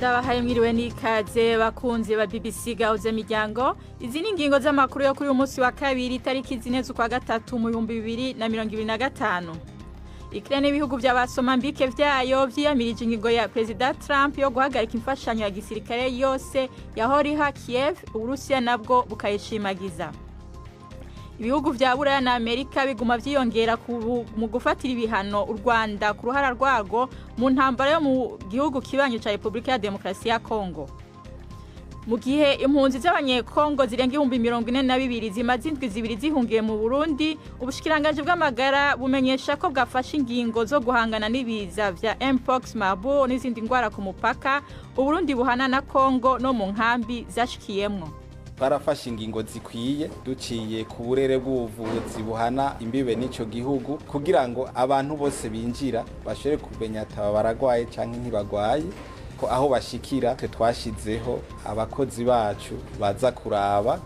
Ndabahaye mwiriwe n'ikaze, bakunzi ba BBC Gahuza Miryango. Izi ni ingingo z'amakuru yo kuri uyu munsi wa kabiri, itariki 4 z'ukwa gatatu mu 2025. Ukraine n'ibihugu vy'abasomambike vyayo vyiyamirije ingingo ya Perezida Trump yo guhagarika imfashanyo ya gisirikare yose yahora iha Kiev, Uburusiya nabwo bukayishimagiza. Ibihugu vya Buraya na Amerika biguma vyiyongera mu gufatira ibihano u Rwanda ku ruhara rwarwo mu ntambara yo mu gihugu kibanyi ca Repubulika ya Demokarasi ya Kongo. Mu gihe impunzi z'Abanyekongo zirenga 42,000 zimaze indwi 2 zihungiye mu Burundi, ubushikiranganji bw'amagara bumenyesha ko bwafashe ingingo zo guhangana n'ibiza vya Mpox, Marburg n'izindi ndwara ku mupaka Uburundi buhana na Kongo no mu nkambi zashikiyemwo. Twarafashe ingingo zikwiye duciye ku burere bw'ubuvuzi buhana imbibe n'ico gihugu, kugira ngo abantu bose binjira bashobore kumenya ataba baragwaye canke ntibagwaye. Ko aho bashikira twe twashizeho abakozi bacu baza kuraba.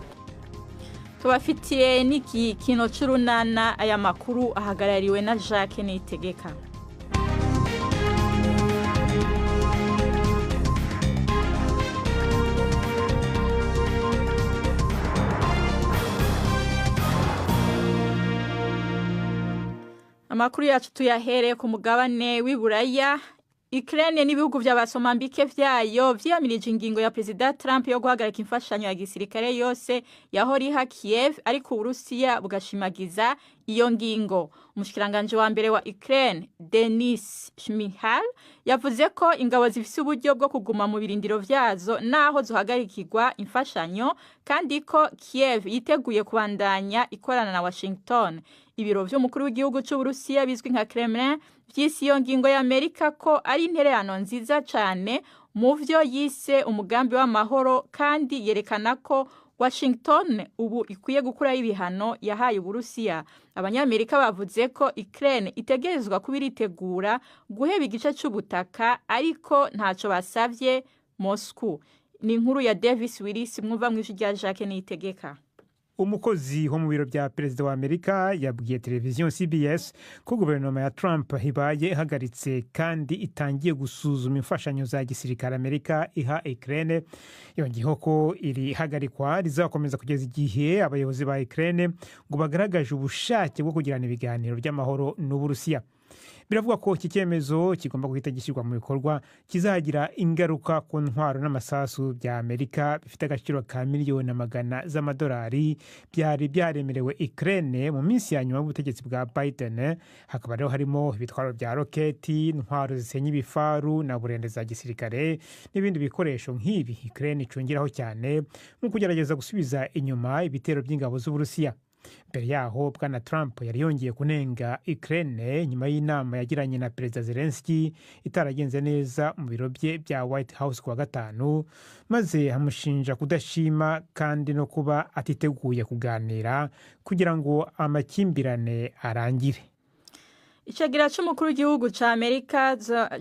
Tubafitiye n'igikino c'urunana. Aya makuru ahagarariwe na Jacques Nitegeka. Amakuru yacu tuyahereye ku mugabane w'Iburaya. Ukraine n'ibihugu vy'abasomambike vyayo vyiyamirije ingingo ya Perezida Trump yo guhagarika imfashanyo ya gisirikare yose yahora iha Kiev, ariko Uburusiya bugashimagiza iyo ngingo. Umushikiranganji wa mbere wa Ukraine, Denis Shmyhal, yavuze ko ingabo zifise uburyo bwo kuguma mu birindiro vyazo naho zohagarikirwa imfashanyo, kandi ko Kiev yiteguye kubandanya ikorana na Washington. Ibiro vy'umukuru w'igihugu c'Uburusiya bizwi nka Kremlin vyise iyo ngingo ya Amerika ko ari intererano nziza cane mu vyo yise umugambi w'amahoro, kandi yerekana ko Washington ubu ikwiye gukuraho ibihano yahaye Uburusiya. Abanyamerika bavuze ko Ukraine itegerezwa kuba iritegura guheba igice c'ubutaka, ariko ntaco basavye Moscow. Ni inkuru ya Davis Willis mwumva mw'ijwi rya Jacques Niyitegeka. Umukozi wo mu biro bya perezida wa Amerika yabwiye televiziyo CBS ko guverinoma ya Trump ibaye ihagaritse kandi itangiye gusuzuma imfashanyo za gisirikare Amerika iha Ukraine. Yongeyeho ko iri hagarikwa rizakomeza kugeza igihe abayobozi ba Ukraine ngo bagaragaje ubushake bwo kugirana ibiganiro by'amahoro n'Uburusiya. Biravuga ko iki cyemezo kigomba guhita gishyirwa mu bikorwa kizagira ingaruka ku ntwaro n'amasasu bya Amerika bifite agaciro ka miliyoni amagana z'amadolari byari byaremerewe Ukraine mu minsi ya nyuma y'ubutegetsi bwa Biden. Hakaba rero harimo ibitwaro bya roketi, intwaro zisenya ibifaru na burende za gisirikare n'ibindi bikoresho nk'ibi Ukraine icungiraho cyane mu kugerageza gusubiza inyuma ibitero by'ingabo z'Uburusiya. Mbere yaho, Bwana Trump yari yongeye kunenga Ukraine nyuma y'inama yagiranye na Perezida Zelensky itaragenze neza mu biro bye bya White House kuwa gatanu, maze amushinja kudashima kandi no kuba atiteguye kuganira kugira ngo amakimbirane arangire. Icegera c'umukuru w'igihugu ca Amerika,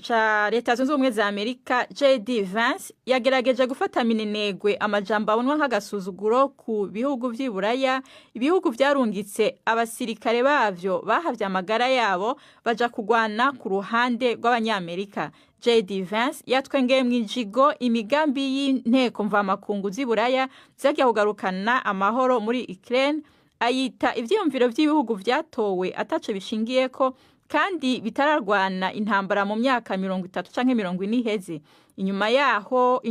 ca Leta Zunze Ubumwe za Amerika, JD Vance, yagerageje gufata minenegwe amajambo abonwa nk'agasuzuguro ku bihugu vy'iburaya, ibihugu vyarungitse abasirikare bavyo bahavye amagara yabo baja kugwana ku ruhande rw'Abanyamerika. JD Vance yatwengeye mw'ijigo imigambi y'inteko mvamakungu z'iburaya zagiye kugarukana amahoro muri Ukraine, ayita ivyiyumviro vy'ibihugu vyatowe ataco bishingiyeko kandi bitararwana intambara mu myaka 30 canke 40 iheze. Inyuma yaho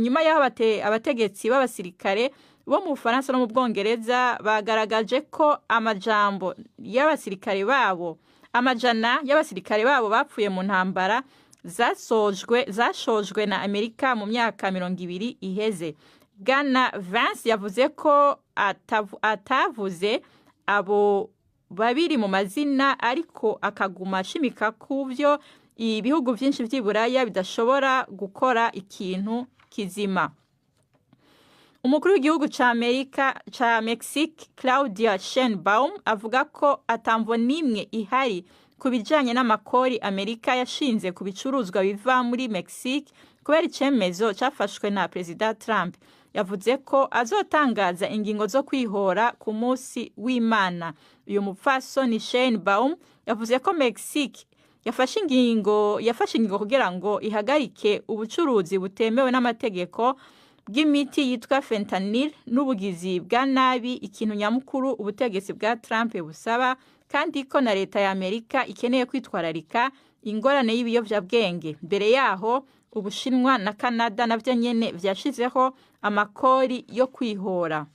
abategetsi b'abasirikare bo mu Bufaransa no mu Bwongereza bagaragaje ko amajambo y'abasirikare babo, amajana y'abasirikare babo bapfuye mu ntambara zasojwe zashojwe na Amerika mu myaka 20 iheze. Bwana Vance yavuze ko atavuze abo babiri mu mazina, ariko akaguma ashimika ku byo ibihugu byinshi vy'iburaya bidashobora gukora ikintu kizima. Umukuru w'igihugu ca Amerika, ca Mexique, Claudia Sheinbaum, avuga ko atamvo n'imwe ihari ku bijanye n'amakori Amerika yashinze ku bicuruzwa biva muri Mexique kubera icemezo cafashwe na Perezida Trump. Yavuze ko azotangaza ingingo zo kwihora ku munsi w'Imana. Uyu mupfasoni Sheinbaum yavuze ko Mexique Yafashe ingingo kugira ngo ihagarike ubucuruzi butemewe n'amategeko bw'imiti yitwa fentanyl n'ubugizi bwa nabi, ikintu nyamukuru ubutegetsi bwa Trump busaba, kandi ko na leta ya Amerika ikeneye kwitwararika ingorane y'ibiyovyabwenge. Mbere yaho, Ubushinwa na Canada navyo nyene vyashizeho amakori yo kwihora.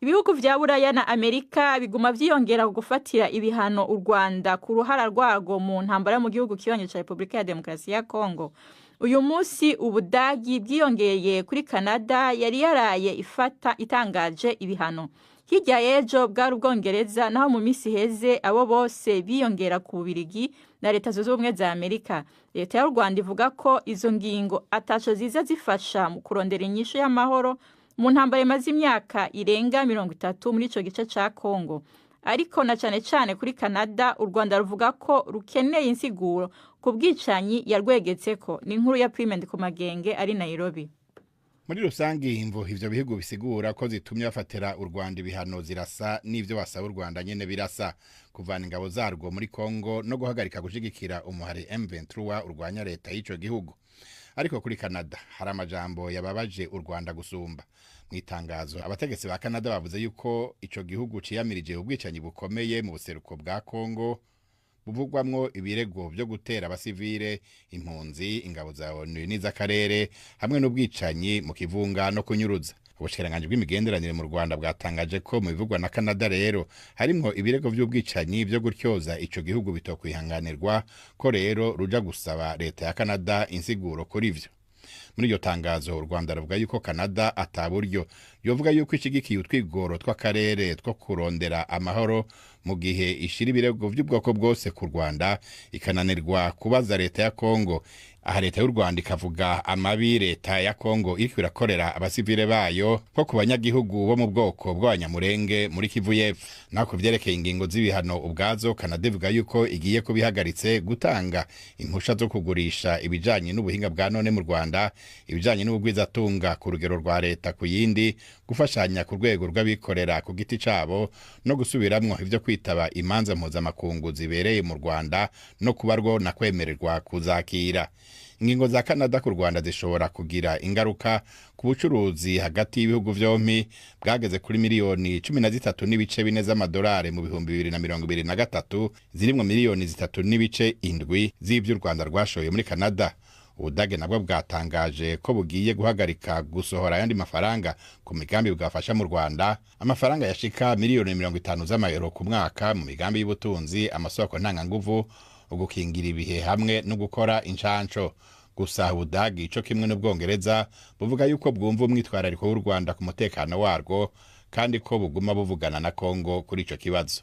Ibihugu vya Buraya na Amerika biguma vyiyongera ku gufatira ibihano u Rwanda ku ruhara rwarwo mu ntambara yo mu gihugu kibanyi ca Repubulika ya Demokarasi ya Kongo. Uyu munsi Ubudagi bwiyongeye kuri Canada yari yaraye ifata itangaje ibihano. Hirya y'ejo bwari Ubwongereza, naho mu minsi iheze abo bose biyongera ku Bubirigi na Leta Zunze Ubumwe za Amerika. Leta y'u Rwanda ivuga ko izo ngingo ataco ziza zifasha mu kurondera inyishu y'amahoro mu ntambara imaze imyaka irenga 30 muri ico gice ca Congo. Ariko na cane cane kuri Canada, u Rwanda ruvuga ko rukeneye insiguro ku bwicanyi yarwegetseko. Ni inkuru ya Prime Ndikumagenge ari Nairobi. Muri rusange, imvo ivyo bihugu bisigura ko zitumye bafatira u Rwanda ibihano zirasa n'ivyo basaba u Rwanda nyene, birasa: kuvana ingabo zarwo muri Kongo no guhagarika gushigikira umuhari M23 urwanya leta y'ico gihugu. Ariko kuri Canada hari amajambo yababaje u Rwanda gusumba. Mu itangazo, abategetsi ba Canada bavuze yuko ico gihugu ciyamirije ubwicanyi bukomeye mu buseruko bwa Kongo, buvugwamwo ibirego vyo gutera abasivile, impunzi, ingabo za ONU n'iz'akarere, hamwe n'ubwicanyi mu kivunga no kunyuruza. Ubushikiranganji bw'imigenderanire mu Rwanda bwatangaje ko mu bivugwa na Canada rero harimwo ibirego vy'ubwicanyi vyo gutyoza ico gihugu bitokwihanganirwa, ko rero ruja gusaba leta ya Canada insiguro kuri ivyo. Muri iryo tangazo, u Rwanda ruvuga yuko Canada ata buryo yovuga yuko ishigikiye utwigoro tw'akarere two kurondera amahoro mu gihe ishira ibirego vy'ubwoko bwose ku Rwanda, ikananirwa kubaza leta ya Kongo. Aha leta y'u Rwanda ikavuga amabi leta ya Kongo iriko irakorera abasivile bayo, nko ku banyagihugu bo mu bwoko bw'Abanyamurenge muri Kivu y'Epfo. Naho ku vyerekeye ingingo z'ibihano ubwazo, Canada ivuga yuko igiye kubihagaritse gutanga impusha zo kugurisha ibijanye n'ubuhinga bwa none mu Rwanda, ibijanye n'ubugwizatunga ku rugero rwa leta ku yindi, gufashanya ku rwego rw'abikorera ku giti cabo, no gusubiramwo ivyo kwitaba imanza mpuzamakungu zibereye mu Rwanda no kuba rwo na kwemererwa kuzakira. Ingingo za Canada ku Rwanda zishobora kugira ingaruka ku bucuruzi hagati y'ibihugu vyompi, bwageze kuri miliyoni 13.4 z'amadolari mu 2023, zirimwo miliyoni 3.7 z'ivyo u Rwanda rwashoye muri Canada. Ubudage nabwo bwatangaje ko bugiye guhagarika gusohora ayandi mafaranga ku migambi bwafasha mu Rwanda, amafaranga yashika miliyoni 50 z'amayero ku mwaka mu migambi y'ubutunzi, amasoko ntanganguvu, ugukingira ibihe hamwe no gukora incanco. Gusa Ubudagi co kimwe n'Ubwongereza buvuga yuko bwumva umwitwarariko w'u Rwanda ku mutekano warwo, kandi ko buguma buvugana na Kongo kuri ico kibazo.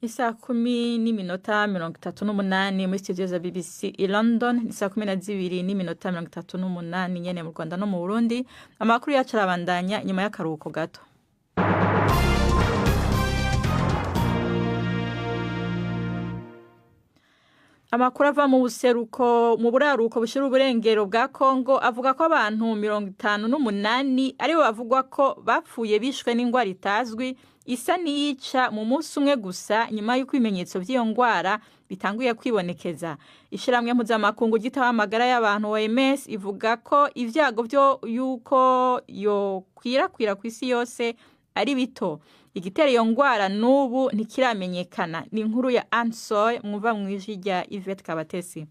Ni 10:38 muri studio za BBC i London. Ni 12:38 nyene mu Rwanda no mu Burundi. Amakuru yacu arabandanya nyuma y'akaruhuko gato. Amakuru ava mu buseruko, mu buraruko bushira uburengero bwa Kongo, avuga ko abantu 58 aribo bavugwa ko bapfuye bishwe n'ingwara itazwi isa n'iyica mu munsi umwe gusa, nyuma y'uko ibimenyetso vy'iyo ngwara bitanguye kwibonekeza. Ishirahamwe mpuzamakungu ryitaho amagara y'abantu OMS ivuga ko ivyago vyo yuko yokwirakwira kw'isi yose ari bito. Igitera iyo ngwara n'ubu ntikiramenyekana. Ni inkuru ya Ansoy mwumva mw'ijwi rya Yvette Kabatesi.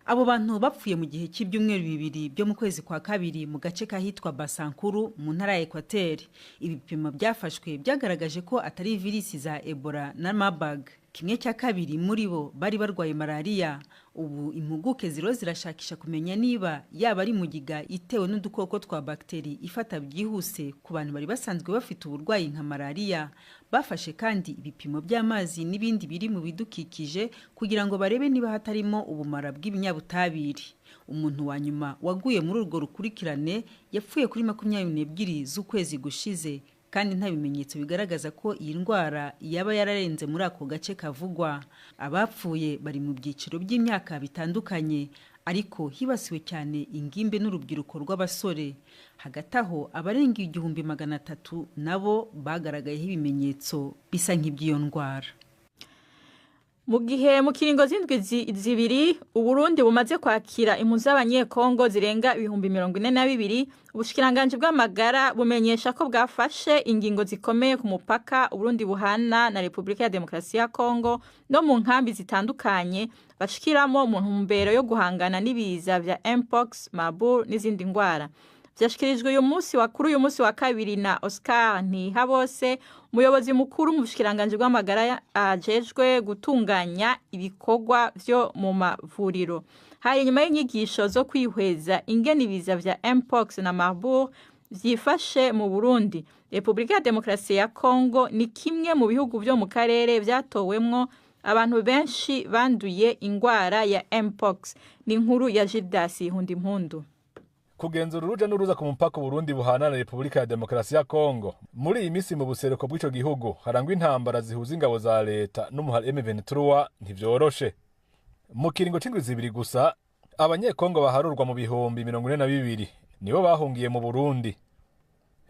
Abo bantu bapfuye mu gihe cy'ibyumweru 2 byo mu kwezi kwa kabiri mu gace kahitwa Basankuru mu ntara ya Equateur. Ibipimo byafashwe byagaragaje ko atari virisi za Ebola na Marburg. Kimwe cya kabiri muri bo bari barwaye malariya. Ubu impuguke ziro zirashakisha kumenya niba yaba ari mugiga itewe n'udukoko twa bagiteri ifata byihuse ku bantu bari basanzwe bafite uburwayi nka malariya. Bafashe kandi ibipimo by'amazi n'ibindi biri mu bidukikije kugira ngo barebe niba hatarimo ubumara bw'ibinyabutabire. Umuntu wa nyuma waguye muri urwo rukurikirane yapfuye kuri 22 z'ukwezi gushize, kandi nta bimenyetso bigaragaza ko iyi ndwara yaba yararenze muri ako gace kavugwa. Abapfuye bari mu byiciro by'imyaka bitandukanye, ariko hibasiwe cyane ingimbi n'urubyiruko rw'abasore. Hagati aho, abarenga 1300 nabo bagaragayeho ibimenyetso bisa nk'iby'iyo ndwara. Mu gihe mu kiringo z'indwi zibiri Uburundi bumaze kwakira impunzi z'Abanyekongo zirenga 42,000, ubushikiranganji bw'amagara bumenyesha ko bwafashe ingingo zikomeye ku mupaka Uburundi buhana na Repubulika ya Demokarasi ya Kongo no mu nkambi zitandukanye bashikiramo mu ntumbero yo guhangana n'ibiza vya Mpox, Marburg n'izindi ngwara. Vyashikirijwe uyu munsi wa kuri uyu munsi wa kabiri na Oscar Ntihabose, umuyobozi mukuru mu bushikiranganji bw'amagara ajejwe gutunganya ibikorwa vyo mu mavuriro. Hari inyuma y'inyigisho zo kwihweza ingene ibiza vya Mpox na Marburg vyifashe mu Burundi. Repubulika ya Demokarasi ya Kongo ni kimwe mu bihugu vyo mu karere vyatowemwo abantu benshi banduye ingwara ya Mpox. Ni inkuru ya Gildas Hundimpundu. Kugenzura uruja n'uruza ku mupaka Burundi buhana na Repubulika ya Demokarasi ya Kongo muri iyi minsi mu buseruko bw'ico gihugu harangwa intambara zihuza ingabo za leta n'umuhari M23 ntivyoroshe. Mu kiringo c'indwi zibiri gusa Abanyekongo baharurwa mu 42,000 nibo bahungiye mu Burundi.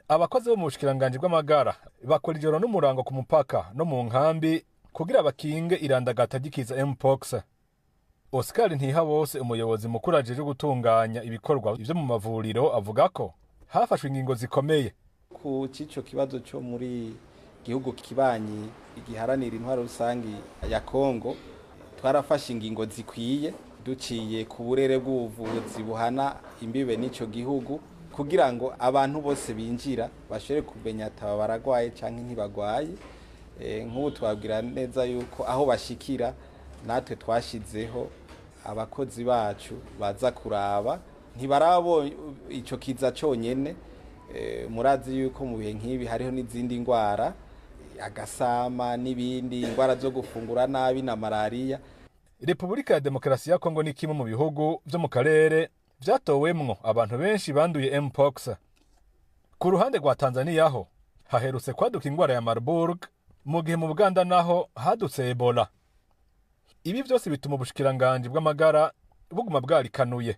Abakozi bo mu bushikiranganji bw'amagara bakora ijoro n'umurango ku mupaka no mu nkambi kugira bakinge irandagata ry'ikiza Mpox. Oscar Ntihabose, umuyobozi mukuru ajejwe gutunganya ibikorwa ivyo mu mavuriro, avuga ko hafashwe ingingo zikomeye ku cico kibazo cyo muri gihugu kibanyi igiharanira intwaro rusangi ya Kongo. Twarafashe ingingo zikwiye duciye ku burere bw'ubuvuzi buhana imbibe n'ico gihugu kugira ngo abantu bose binjira bashobore kumenya ataba baragwaye canke ntibagwaye. Nk'ubu twabwira neza yuko aho bashikira natwe twashizeho abakozi bacu baza kuraba, ntibarabo ico kiza conyene. Murazi yuko mu bihe nk'ibi hariho n'izindi ndwara, agasama n'ibindi, indwara zo gufungura nabi na malaria. Repubulika ya Demokarasi ya Kongo ni kimwe mu bihugu vyo mu karere vyatowemwo abantu benshi banduye Mpox. Ku ruhande rwa Tanzania ho haherutse kwaduka ingwara ya Marburg, mu gihe mu Buganda naho hadutse Ebola. Ibi vyose bituma ubushikiranganji bw'amagara buguma bwarikanuye.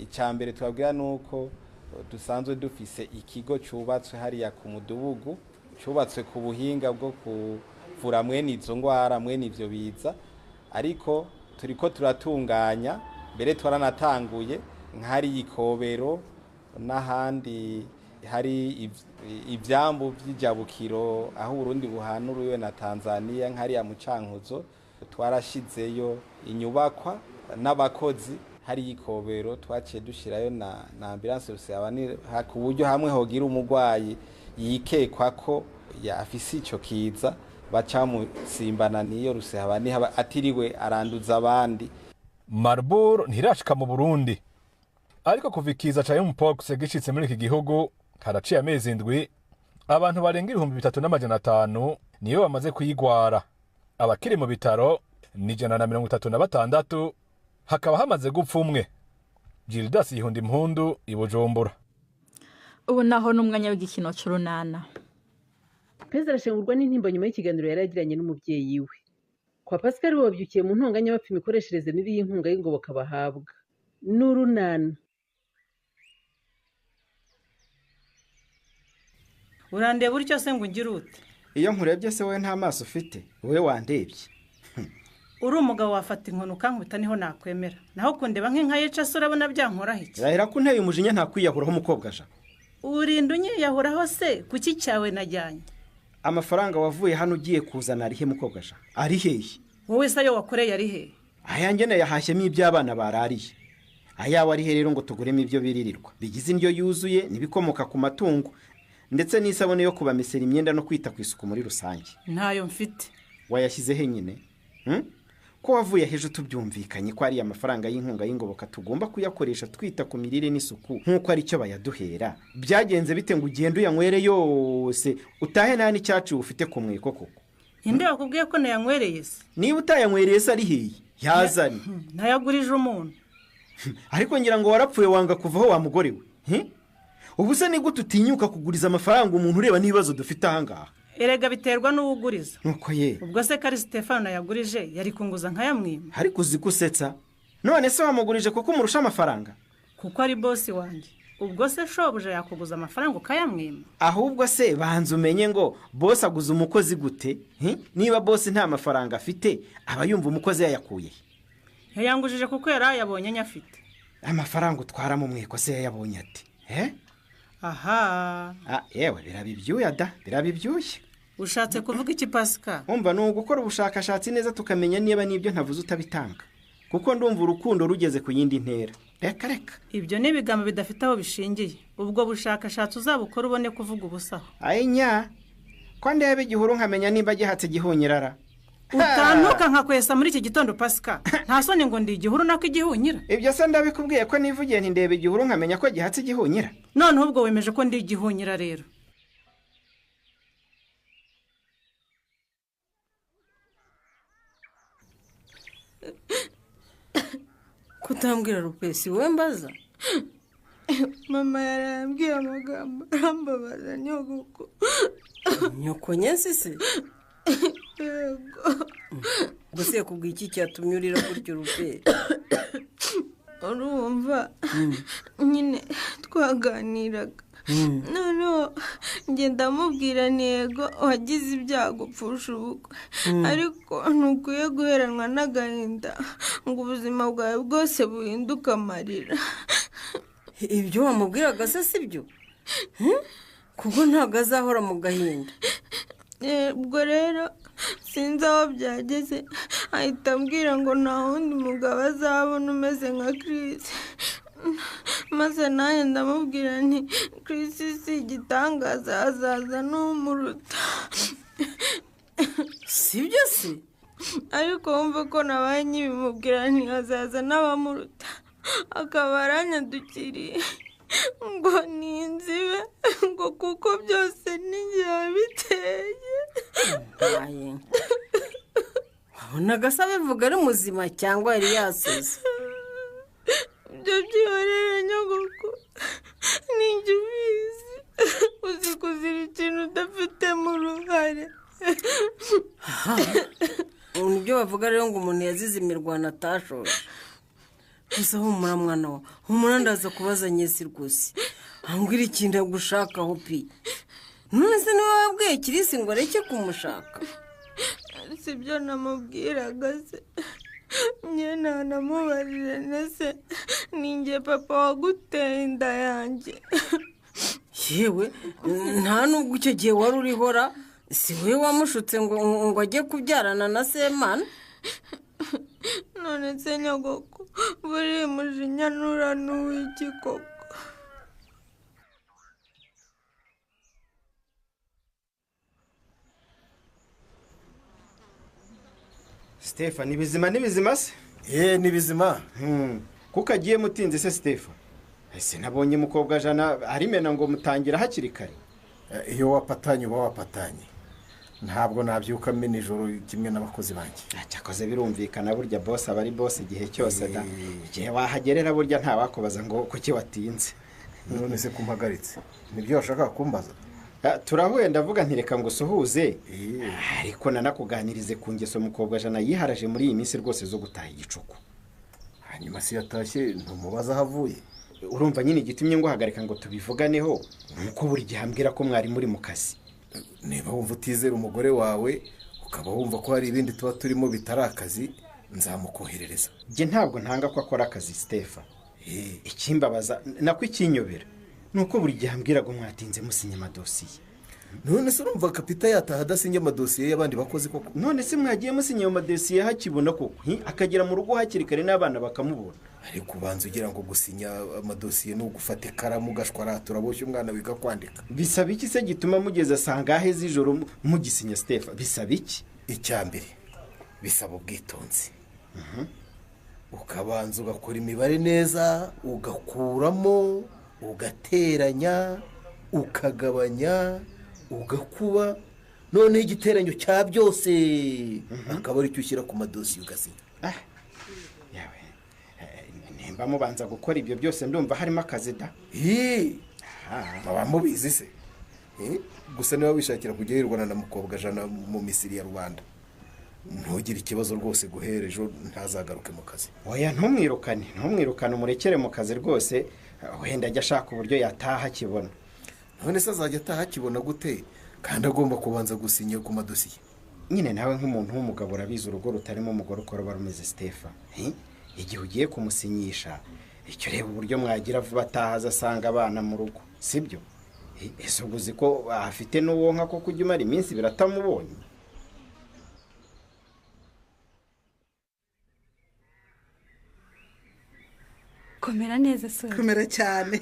Icambere twabwira nuko dusanzwe dufise ikigo cubatswe hariya ku mudugudu, cubatswe ku buhinga bwo kuvura mwene izo ngwara, mwene ivyo biza, ariko turiko turatunganya, mbere twaranatanguye nk'ahari ikobero n'ahandi hari ivyambu vy'ijabukiro aho Burundi buhanuriwe na Tanzania, nk'hariya mu Cankuzo twarashizeyo inyubakwa n'abakozi. Hari ikobero twaciye dushirayo na ambulance rusabani ku buryo hamwe hogira umugwayi yikekwa ko afise ico kiza bacamusimbana niyo rusehabani atiriwe aranduza abandi. Marburg ntirashika mu Burundi, ariko kuva ikiza ca Mpox gishitse muri iki gihugu haraciye amezi 7, abantu barenga 3,500 niyo bamaze kuyigwara. Abakiri mu bitaro ni 136, hakaba hamaze gupfa umwe. Gildas Ihundimpundu, i Bujumbura. Ubu naho n'umwanya w'igikino c'urunana. Perezida arashengurwa n'intimba nyuma y'ikiganiro yari yagiranye n'umubyeyi we. Kwa Pascal bo babyukiye mu ntonganya bapfa imikoreshereze mibi y'inkunga y'ingoboka bahabwa. N'urunana. Urandeba utyo se ngo ugire ute? Iyo nkurebye se wowe nta maso ufite, wowe wandebye. Uri umugabo wafata inkoni ukankubita niho nakwemera. Naho kundeba nk'inka yica se urabona byankoraho iki? Rahera ko unteye umujinya ntakwiyahuraho umukobwa aja. Urinda unyiyahuraho se kuki cyawe najyanye? Amafaranga wavuye hano ugiye kuzana ari he mukobwa aja? Ari hehe? Wowe se ayo wakoreye ari hehe? Ayanjye nayahashyemo iby'abana barariye. Ayawe ari he rero ngo tuguremo ibyo biririrwa bigize indyo yuzuye n'ibikomoka ku matungo, ndetse n'isabune yo kubamesera imyenda no kwita ku isuku muri rusange. Ntayo mfite. Wayashyize he nyine? Ko wavuye hejo tubyumvikanye ko ari amafaranga y'inkunga y'ingoboka tugomba kuyakoresha twita ku mirire n'isuku nk'uko ari cyo bayaduhera. Byagenze bite ngo ugende uyanywere yose utahe nta n'icyacu ufite ku mweko koko? Inde wakubwiye ko nayanywereye se? Niba utayanywereye se ari hehe? Yazane. Ntayagurije umuntu. Ariko ngira ngo warapfuye wanga kuvaho wa mugore we. Ubu se ni gute utinyuka kuguriza amafaranga umuntu ureba n'ibibazo dufite ahangaha? Erega biterwa n'uwuguriza. Nuko ye. Ubwo se kari Stefano yagurije yari kunguza nkayamwima. Ariko uzi gusetsa. None se wamugurije kuko umurusha amafaranga? Kuko ari boss wanjye. Ubwo se shobuja yakuguza amafaranga ukayamwima? Ahubwo se banza umenye ngo boss aguza umukozi gute? Niba boss nta mafaranga afite, aba yumva umukozi yayakuye. Yayangujije kuko yarayabonye nyafite. Amafaranga utwara mu mweko se yayabonye ati? Aha. Yewe birabibyuya da, birabibyuye. Ushatse kuvuga iki Pascal? Umva ni ugukora ubushakashatsi neza tukamenya niba nibyo ntavuze utabitanga. Kuko ndumva urukundo rugeze ku yindi ntera. Reka reka. Ibyo ni ibigambo bidafite aho bishingiye. Ubwo bushakashatsi uzabukora ubone kuvuga ubusaho. Ayinya. Ko ndebe igihuru nkamenya nimba gihatse gihunyirara. Utantuka nkakwesa muri iki gitondo Pascal. Nta soni ngo ndi igihuru nako igihunyira. Ibyo se ndabikubwiye ko nivugiye nti ndebe igihuru nkamenya ko gihatse igihunyira. None ubwo wemeje ko ndi igihunyira rero. Kutambwira Rupesi we mbaza. Mama yarambwiye amagambo arambabaza nyogoko. Nyoko nyensi se? Yego. Gusa yakubwiye iki cyatumye urira gutyo Rupe? Urumva nyine twaganiraga. Noneho ngenda mubwira ntego wagize ibyago pfusha ubukwe, ariko ntukwiye guheranwa n'agahinda ngo ubuzima bwawe bwose buhinduke amarira. Ibyo wamubwiraga se si byo? Kuko ntabwo azahora mu gahinda. Ubwo rero sinzi aho byageze, ahita ambwira ngo nta wundi mugabo azabona umeze nka Chris. Maze nanjye ndamubwira nti Chris si igitangaza, azaza n'umuruta. Si byo se? Ariko wumva ko nabaye nkibimubwira nti azaza n'abamuruta, akaba aranyadukiriye ngo ninzibe, ngo kuko byose ninjye wabiteye. Wabonaga se abivuga ari muzima cyangwa yari yasoze? Ibyo byihorere nyogoko, ninjye ubizi. Uzi kuzira ikintu udafitemo uruhare. Nibyo bavuga rero ngo umuntu yazize imirwano atashoje. Gusa humura mwana wa, humura ndaza kubaza nyesi rwose. Ambwira ikintu agushakaho pi. None se niwe wabwiye Kirisi ngo areke kumushaka? Sibyo namubwiraga se. Nyina namubarire nese ninjye papa waguteye inda yanjye. Yewe nta nubwo icyo gihe wari urihora, si we wamushutse ngo ajye kubyarana na Semana? None se nyogoko buri mujinya nuranuwiki koko? Stefan, ni bizima ni bizima se? Ni bizima. Kuko agiye mutinze se Stefan? Ese nabonye mukobwa jana arimena ngo mutangira hakiri kare. Iyo wapatanye uba wapatanye. Ntabwo nabyuka mena ijoro kimwe n'abakozi banjye. Cyakoze birumvikana burya boss aba ari boss igihe cyose da. Igihe wahagerera burya nta wakubaza ngo kuki watinze. None se kumpagaritse? Nibyo washaka kumbaza? Turahuye ndavuga ntireka ngo usuhuze, ariko nanakuganirize ku ngeso mukobwa jana yiharaje muri iyi minsi rwose zo gutaha igicuku. Hanyuma se yatashye ntumubaza ahavuye? Urumva nyine igitumye ngo hagarika ngo tubivuganeho, nuko buri gihe ambwira ko mwari muri mu kazi. Niba wumva utizera umugore wawe ukaba wumva ko hari ibindi tuba turimo bitari akazi, nzamukoherereza. Njye ntabwo ntanga ko akora akazi Stefan. Ikimbabaza nako ikinyobera nuko buri gihe ambwira ngo mwatinze musinya amadosiye. None se urumva kapita yataha adasinye amadosiye y'abandi bakozi koko? None se mwagiye musinya ayo madosiye hakibona koko, akagera mu rugo hakiri kare n'abana bakamubona. Ariko ubanza ugira ngo gusinya amadosiye ni ugufata ikaramu ugashwaratura boshye umwana wiga kwandika. Bisaba iki se gituma mugeze sangahe z'ijoro mugisinya Stefan? Bisaba iki? Icya mbere bisaba ubwitonzi. Ukabanza ugakora imibare neza, ugakuramo, ugateranya, ukagabanya, ugakuba, none igiteranyo cya byose akaba ari cyo ushyira ku madosiye ugasinya. Yawe nimba mubanza gukora ibyo byose ndumva harimo akazi da. Baba mubizi se? Gusa niba wishakira kujya hirwana na mukobwa jana mu Misiri ya Rwanda, Ntugire ikibazo rwose, guhera ejo ntazagaruke mu kazi. Oya, ntumwirukane, ntumwirukane, umurekere mu kazi rwose. Wenda ajya ashaka uburyo yataha akibona. None se azajya ataha akibona gute kandi agomba kubanza gusinya ku madosiye? Nyine nawe nk'umuntu w'umugabo urabizi, urugo rutarimo umugore uko ruba rumeze. Sitefa, igihe ugiye kumusinyisha, icyo reba uburyo mwagira vuba ataha asanga abana mu rugo, sibyo? Ese ubwo uzi ko afite n'uwo nka ko kujya umara iminsi biratamubonye? Komera neza sore. Komera cyane.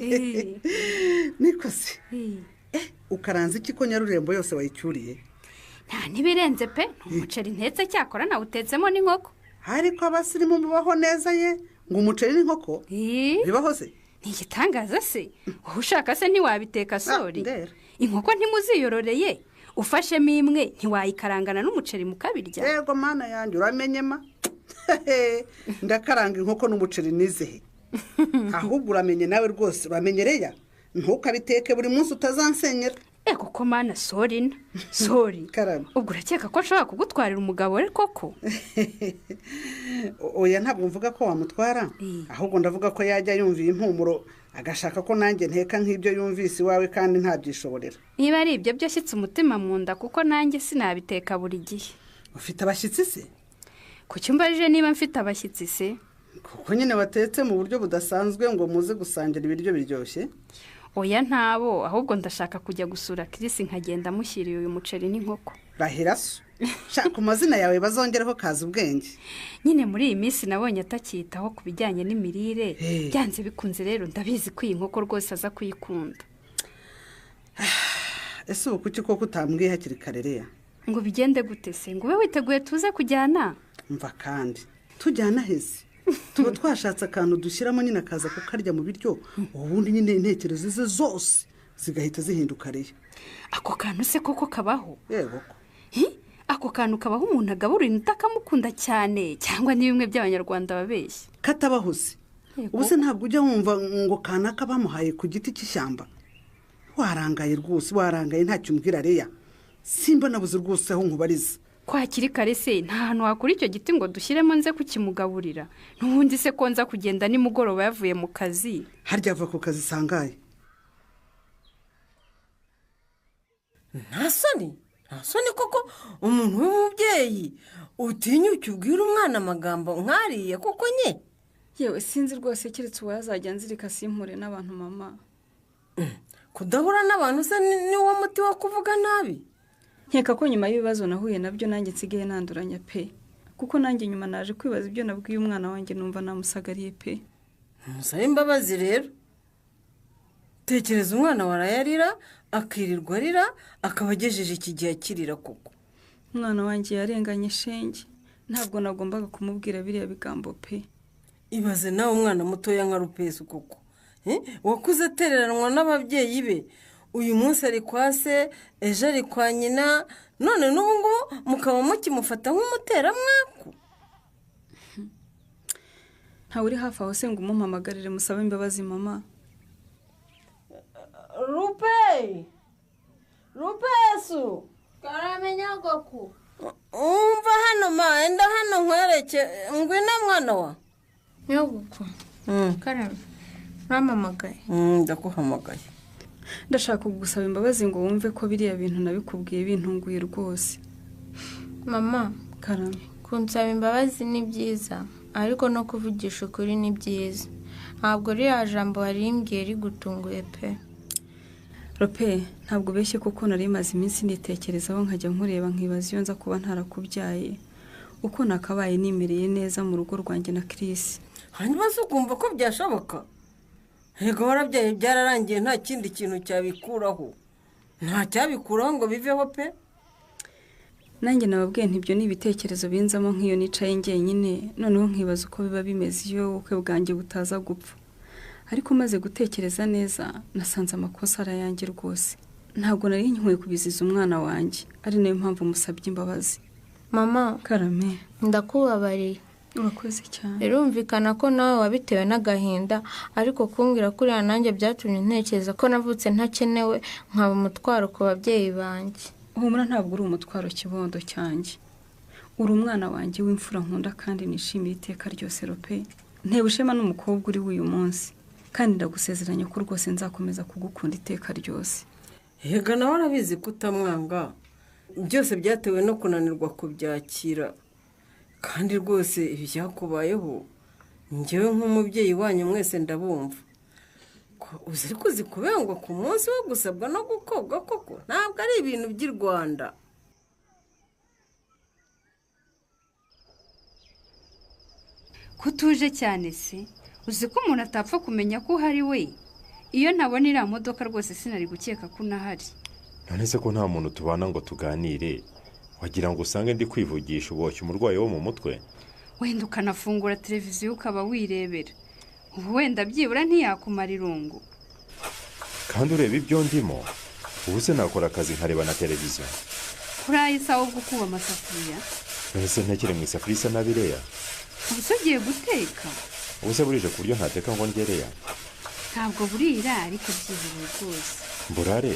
Niko se, ukaranze iki ko Nyarurembo yose wayicyuriye? Nta ntibirenze pe, ni umuceri ntetse, cyakora nawutetsemo n'inkoko. Ariko abasirimu mubaho neza ye, ngo umuceri n'inkoko bibaho se? Ni igitangaza se, wowe ushaka se ntiwabiteka sori? Inkoko ntimuziyororeye, ufashemo imwe ntiwayikarangana n'umuceri mukabirya? Yego mana yanjye, uramenye ma, ndakaranga inkoko n'umuceri nizehe. Ahubwo uramenye nawe rwose, uramenyereya, ntukabiteke buri munsi utazansenyera. Ego ko mana sorina sori, ubwo urakeka ko nshobora kugutwarira umugabo we koko? Oya, ntabwo mvuga ko wamutwara, ahubwo ndavuga ko yajya yumviye impumuro agashaka ko nanjye nteka nk'ibyo yumvise iwawe, kandi ntabyishoborera. Niba ari ibyo byashyitse umutima mu nda, kuko nanjye sinabiteka buri gihe. Ufite abashyitsi se? Kuki umbajije niba mfite abashyitsi se? Kuko nyine batetse mu buryo budasanzwe ngo muze gusangira ibiryo biryoshye. Oya ntabo, ahubwo ndashaka kujya gusura Chris nkagenda mushyiriye uyu muceri n'inkoko. Rahira so, shaka amazina yawe bazongereho kaza ubwenge. Nyine muri iyi minsi nabonye atakitaho ku bijyanye n'imirire, byanze bikunze rero ndabizi ko iyi nkoko rwose aza kuyikunda. Ese ubu kuki koko utambwiye hakiri kare reya? Ngo bigende gute se, ngo ube witeguye tuze kujyana? Mva kandi tujyana heze, tuba twashatse akantu dushyiramo nyine akaza kukarya mu biryo, ubundi nyine intekerezo ze zose zigahita zihinduka reya. Ako kantu se koko kabaho? Yego. Ako kantu kabaho umuntu agaburira undi akamukunda cyane, cyangwa ni bimwe by'abanyarwanda babeshya? Katabaho se? Ubu se ntabwo ujya wumva ngo kanaka bamuhaye ku giti cy'ishyamba? Warangaye rwose, warangaye, ntacyo umbwira reya. Simba nabuze rwose aho nkubariza. Kwakiri kare se nta hantu wakura icyo giti ngo dushyiremo nze kukimugaburira? N'ubundi se ko nza kugenda nimugoroba yavuye mu kazi? Harya ava ku kazi sangaye? Nta soni, nta soni koko, umuntu w'umubyeyi utinyuke ubwira umwana amagambo nkariye koko nye? Yewe sinzi rwose, keretse uwazajya nzirika simpure n'abantu mama. Kudahura n'abantu se ni wo muti wo kuvuga nabi? Nkeka ko nyuma y'ibibazo nahuye nabyo nanjye nsigaye nanduranya pe, kuko nanjye nyuma naje kwibaza ibyo nabwiye umwana wanjye numva namusagariye pe. Musabe imbabazi rero. Tekereza umwana warayarira akirirwa arira akaba agejeje iki gihe akirira koko. Umwana wanjye yarenganye shenge, ntabwo nagombaga kumubwira biriya bigambo pe. Ibaze nawe umwana mutoya nka Rupesi koko, wakuze atereranwa n'ababyeyi be, uyu munsi ari kwa se, ejo ari kwa nyina, none n'ubu ngubu mukaba mukimufata nk'umuteramwaku. Ntawe uri hafi aho se ngo umumpamagarire musabe imbabazi mama? Rupe! Rupesu! Karamenya goku. Umva hano ma, enda hano nkwereke, ngwino mwana wa. Nyogoku. Karame. Uramamagaye? Ndakuhamagaye. Ndashaka kugusaba imbabazi ngo wumve ko biriya bintu nabikubwiye bintunguye rwose. Mama, Karame. Kunsaba imbabazi ni byiza, ariko no kuvugisha ukuri ni byiza. Ntabwo ririya jambo warimbwiye rigutunguye pe. Rope, ntabwo ubeshye kuko nari maze iminsi nitekerezaho nkajya nkureba nkibaza iyo nza kuba ntarakubyaye, uko nakabaye nimereye neza mu rugo rwanjye na Chris. Hanyuma se ukumva ko byashoboka? Yego warabyaye byararangiye, nta kindi kintu cyabikuraho, nta cyabikuraho ngo biveho pe. Nanjye nababwiye ntibyo ni ibitekerezo binzamo nk'iyo nicaye njyenyine, noneho nkibaza uko biba bimeze iyo ubukwe bwanjye butaza gupfa. Ariko maze gutekereza neza nasanze amakosa arayanjye rwose. Ntabwo nari nkwiye kubiziza umwana wanjye, ari nayo mpamvu musabye imbabazi. Mama, Karame, ndakubabariye. Urakoze cyane. Birumvikana ko nawe wabitewe n'agahinda, ariko kumbwira kuriya nanjye byatumye ntekereza ko navutse ntakenewe, nkaba umutwaro ku babyeyi banjye. Humura, ntabwo uri umutwaro kibondo cyanjye. Uri umwana wanjye w'imfura nkunda kandi nishimiye iteka ryose Rope. Ntewe ishema n'umukobwa uri w'uyu munsi, kandi ndagusezeranya ko rwose nzakomeza kugukunda iteka ryose. Yega nawe arabizi ko utamwanga. Byose byatewe no kunanirwa kubyakira. Kandi rwose ibyakubayeho njyewe nk'umubyeyi wanyu mwese ndabumva. Uzi ariko uzi kubengwa ku munsi wo gusabwa no gukobwa koko ntabwo ari ibintu by'i Rwanda. Kutuje cyane se, uzi ko umuntu atapfa kumenya ko uhari we. Iyo ntabona iriya modoka rwose sinari gukeka ko unahari. None se ko nta muntu tubana ngo tuganire, wagira ngo usange ndi kwivugisha uboshye umurwayi wo mu mutwe? Wenda ukanafungura televiziyo ukaba wirebera. Ubu wenda byibura ntiyakumara irungu. Kandi ureba ibyo ndimo, ubu se nakora akazi nkareba na televiziyo. Kuri ayi sawa ubwo kuba amasafuriya. None se ntekere mu isafuriya isa nabireya? Ubu se ugiye guteka? Ubu se burije ku buryo ntateka ngo ngereya? Ntabwo burira ariko byihariye rwose. Mburare?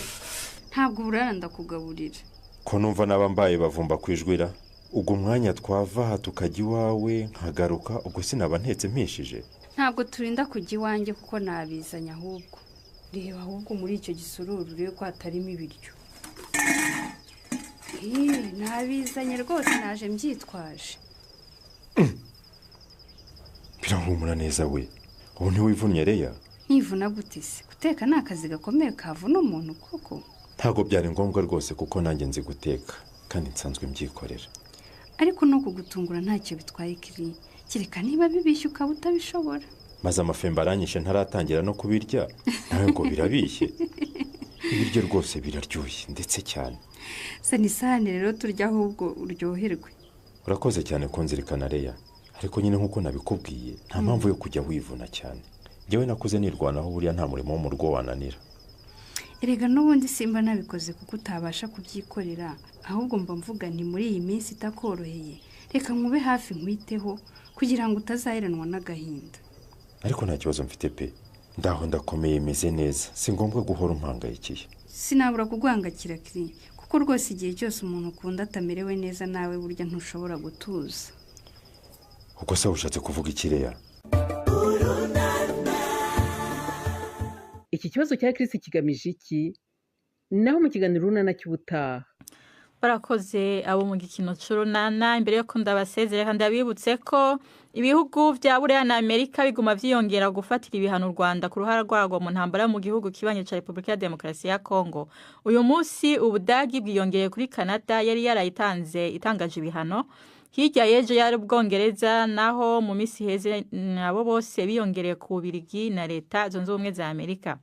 Ntabwo burara ndakugaburira. Ko numva naba mbaye bavumba kwijwira, ubwo umwanya twava aha tukajya iwawe nkagaruka ubwo sinaba ntetse mpishije. Ntabwo turinda kujya iwanjye kuko nabizanye ahubwo. Reba ahubwo muri icyo gisururu urebe ko hatarimo ibiryo. Nabizanye rwose naje mbyitwaje. Birahumura neza we. Ubu ntiwivunnye Reya? Nivuna gute se? Guteka ni akazi gakomeye kavuna umuntu koko. Ntabwo byari ngombwa rwose kuko nanjye nzi guteka kandi nsanzwe mbyikorera. Ariko no kugutungura ntacyo bitwaye kiri. Kereka niba bibishye ukaba utabishobora. Maze amafemba aranyishe ntaratangira no kubirya, nawe ngo birabishye. Ibiryo rwose biraryoshye ndetse cyane. Se ni isahani rero turya ahubwo uryoherwe. Urakoze cyane kunzirikana Reya. Ariko nyine nkuko nabikubwiye nta mpamvu yo kujya wivuna cyane. Njyewe nakuze nirwanaho buriya nta murimo wo mu rugo wananira. Erega n'ubundi simba nabikoze kuko utabasha kubyikorera, ahubwo mba mvuga nti muri iyi minsi itakoroheye reka nkube hafi nkwiteho kugira ngo utazaheranwa n'agahinda. Ariko nta kibazo mfite pe, ndaho ndakomeye meze neza, si ngombwa guhora umpangayikiye. Sinabura kuguhangayikira kiri, kuko rwose igihe cyose umuntu ukunda atamerewe neza nawe burya ntushobora gutuza. Ubwo se ushatse kuvuga iki Reya? Iki kibazo cya Chris kigamije iki? Naho mu kiganiro Urunana cy'ubutaha. Barakoze abo mu gikino c'urunana. Imbere yo ndabasezera kandi abibutse ko ibihugu vya Buraya na Amerika biguma vyiyongera gufatira ibihano u Rwanda ku ruhara rwarwo mu ntambara mu gihugu kibanye ca Republika ya Demokarasi ya Kongo. Uyu munsi Ubudagi bwiyongeye kuri Canada yari yarayitanze itangaje ibihano. Hirya yejo yari Ubwongereza, naho mu misi heze nabo bose biyongereye ku Bubirigi na Leta Zunze Ubumwe za Amerika.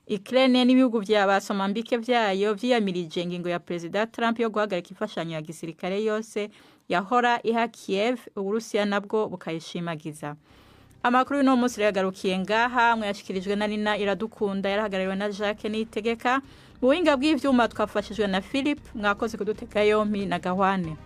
Ukraine n'ibihugu vya Basomambike vyayo vyiyamirije ingingo ya President Trump yo guhagarika imfashanyo ya gisirikare yose yahora iha Kiev, Uburusiya nabwo bukayishimagiza. Amakuru y'uno munsi yagarukiye ngaha, mwayashikirijwe na Nina Iradukunda, yarahagarariwe na Jacques Niyitegeka. Mu buhinga bw'ivyuma twafashijwe na Philip, mwakoze kudutega yompi na Gahwane.